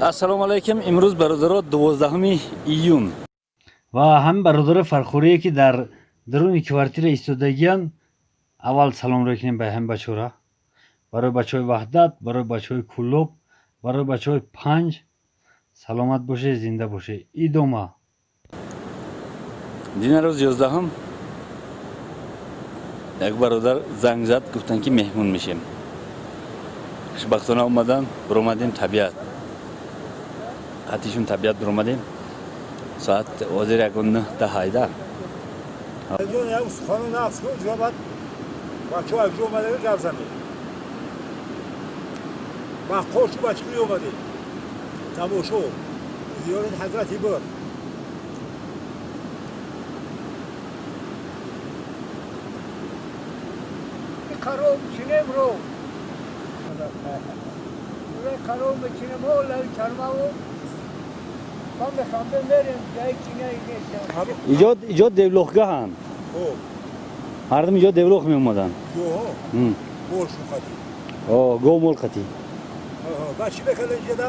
Ассалому алайкум. Имрӯз, бародаро, 12 июн ва ҳамин бародари фархурие, ки дар даруни квартира истодагиянд, аввал салом рӯй кунем ба ҳамин бачора, барои бачаҳои Ваҳдат, барои бачаҳои Кӯлоб, барои бачаҳои Панҷ. Саломат бошед, зинда бошед. Идома. Дина рӯз 11-ум як бародар занг зад, гуфтанд, ки меҳмон мешем. Хушбахтона омадан, биромадем табиат, қатишон табиат биромадем. Соат ҳозир ягон 9, 10 айда. Сухану нақс кун, ҷо баъд бачаҳо як ҷо омада гап занед. Баққошу бачкӯй омадем, тамошо, зиёрати ҳазрати бур. Қарор чинем, ро қарор мечинем, лави чармаву хамбе хамбе мерем, ҷаи чинаи нест. Иҷод девлоқгаҳанд, мардум иҷод девлоқ меомаданд. Молшун қатӣ. Гов, мол қатӣ. Ба чӣ мекардан иҷода?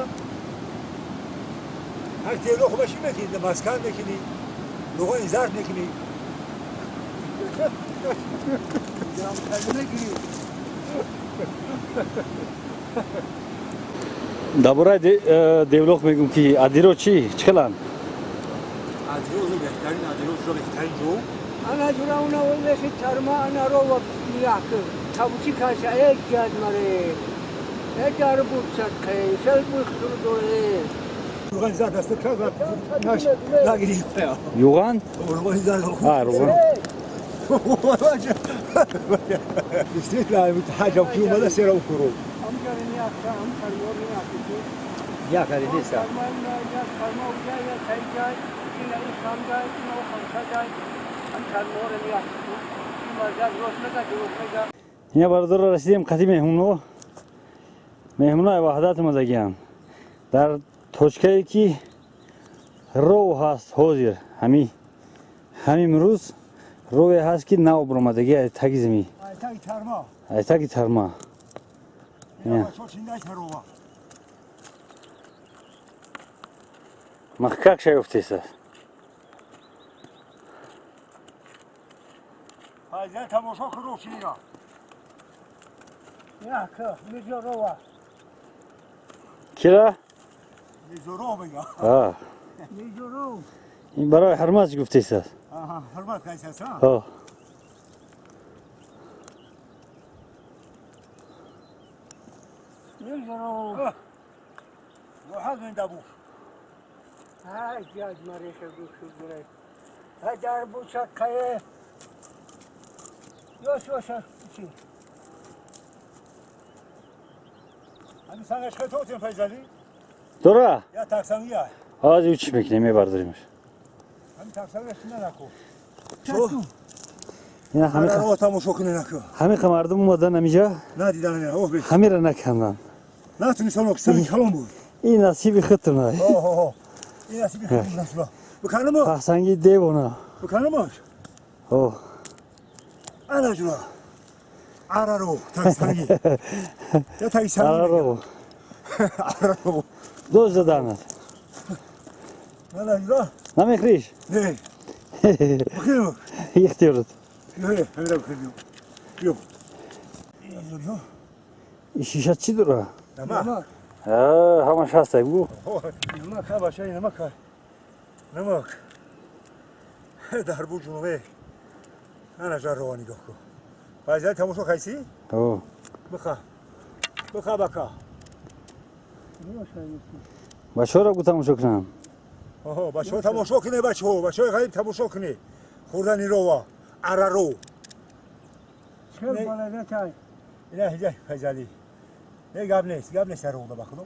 Ҳар девлоқ ба чӣ мекунӣ? Маскан мекунӣ, луғони зард мекунӣ. Дар бораи девлоқ мегӯм, ки адиро чӣ чӣ хеланд? Адиро беҳтарин, адиро беҳтарин ҷо. Ана ҷура уна мехи чарма, ана ро як табучи каша як ҷад маре як дар буд сакке шал буд дое. Руғани зард даста кард, нагирӣ. Юған. Руғани зард. Руған. Действительно, ҳаҷам ки омада сера укуру. Я каридеса. Ина, бародаро, расидем қати меҳмонҳо. Меҳмонҳои Ваҳдат омадагианд. Дар точкае ки ров ҳаст, ҳозир ҳамин рӯз рове ҳаст, ки нав баромадагӣ аз таги замин, аз таги тарма. Маҳкак шаёфтесад. Тамошо кун чинира. Як мизорова. Кира? Мизоров мега. Мизоров. Ин барои ҳурмат гуфтесад. Ҳурмат кайсас. Ҳо. Мизоров. Роҳат менда буш. Ай ҷад мареша гушу гурай. Ай дар буча кае. Ёш ёша чи. Ҳамин сангаш хетотем, Файзалӣ? Дора? Я таксангия. Ҳозир чӣ мекунем, мебардоримаш. Ҳамин таксангия чӣ наку? Ина ҳамин тамошо кунед наку. Ҳамин мардум омадан ҳамиҷа. Надидан оҳ бе. Ҳамира накандан. Натунистам, санги калон буд. Ин насиби худтун. Оҳ. Ин насиби худтун насиба. Биканам? Пахсанги девона. Биканам? Оҳ. Ана ҷура. Араро таксанги. Я таксанги. Араро. Араро. Доз заданат. Ана ҷура. Намехӯриш? Не. Бикунам. Ихтиёрат. Не, ҳамира бикунам. Биё. Ин шиша чӣ дора? Намак. Ҳамаш ҳаста гу. Намак, ха бача, намак. Намак. Дар бу ҷунубе. Ана жарова нигоҳ кун. Файзали, тамошо кайсӣ? О. Биха. Биха, бака. Бачаҳоро гу тамошо кунам. Оҳо, бачаҳо тамошо куне, бачаҳо, бачаҳои ғариб тамошо куне. Хӯрдани рова, араро. Чел баладатай. Ина ҳиҷа, Файзалӣ. Не, гап нест, гап нест дар ба худо.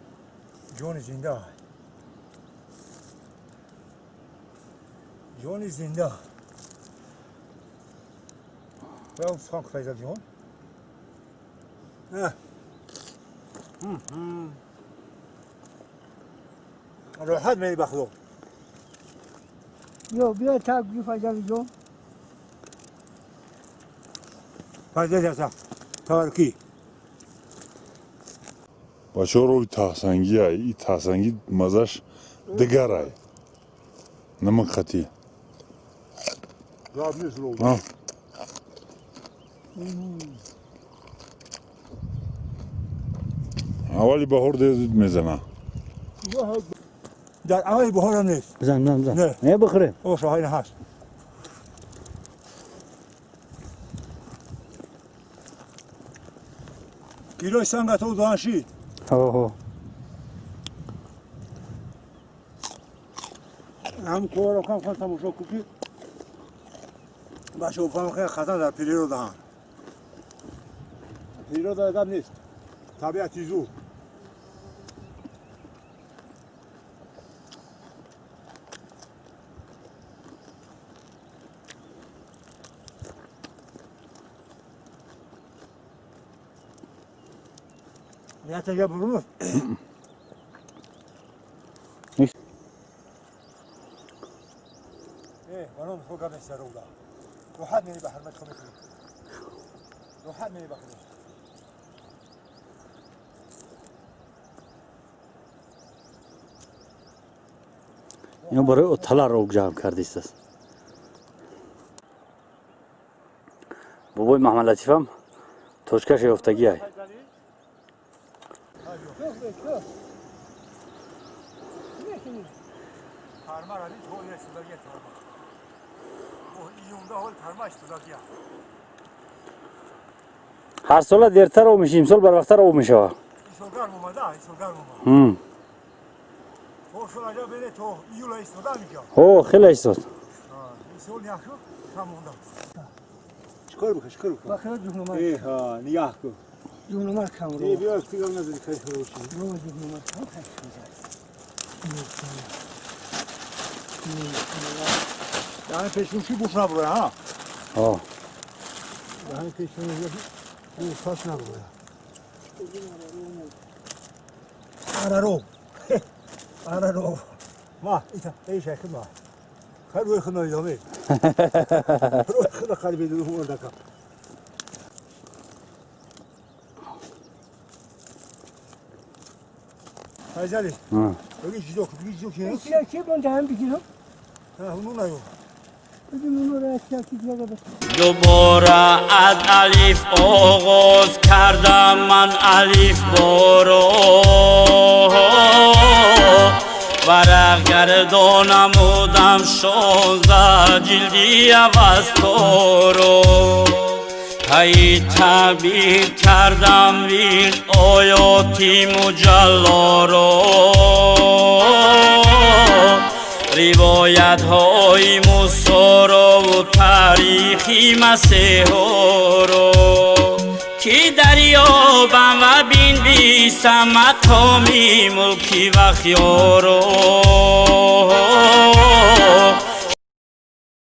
Ҷони зинда. Ҷони зинда. Браво, сухан Файзал ҷон. Роҳат мери ба худо. Ё биё так гӯ, Файзал ҷон. Файзал ҷон, таварки. Бачаҳо, рови таҳсангӣ ай, и таҳсангӣ мазаш дигарай. Намак хати. Гап нест ров. А? Аввали баҳор дер зуд мезана. Дар аввали баҳорам нест. Бизан, бизан, бизан. Не. Не бихӯрем. О, шоҳина ҳаст. Килои санга то доан шид. Ҳо. Ҳам корро кам кам тамошо кун ки бачаҳо фаҳм хеле хатар дар природа ҳанд. Природа гап нест. Табиати зур. Я тебя бурну. ايه ونوم فوق من السرولة روحات مني بحر ما تخمي روحات مني بحر. Ино барои оталар об ҷамъ кардистааст. Бобои Маҳмадлатифам точкаша ёфтагиай. Ҳар сола дертар об меши, имсол барвақттар об мешавад. Ҳо, хеле истод. چیکار بکن چیکار بکن؟ بخیر جونم. ای ها نگاه کن. جونم کم رو. ای بیا سیگار نزدی خیلی خوشی. رو جونم کم. دهن پیشونشی بوش نبروه ها. ҳо. دهن پیشونشی بوش پس نبروه. آره رو. آره رو. ما ایتا ای شیخ ما. خیلی روی خدا ادامه. روی خدا خیلی بدون اون دکا. فیضعلی. بگی چیزو بگی چیزو که. چی بونده هم بگیرم؟ نه اونو نیو. دوباره از الف آغاز کردم من الف بارو ورق گردانم بودم 16 جلدی اوستارو هی تعبیر کردم ویل آیاتی مجلا رو روایت های موسی را و تاریخی مسیح را که دریابم و بنویسم مقامی ملکی و خیارو.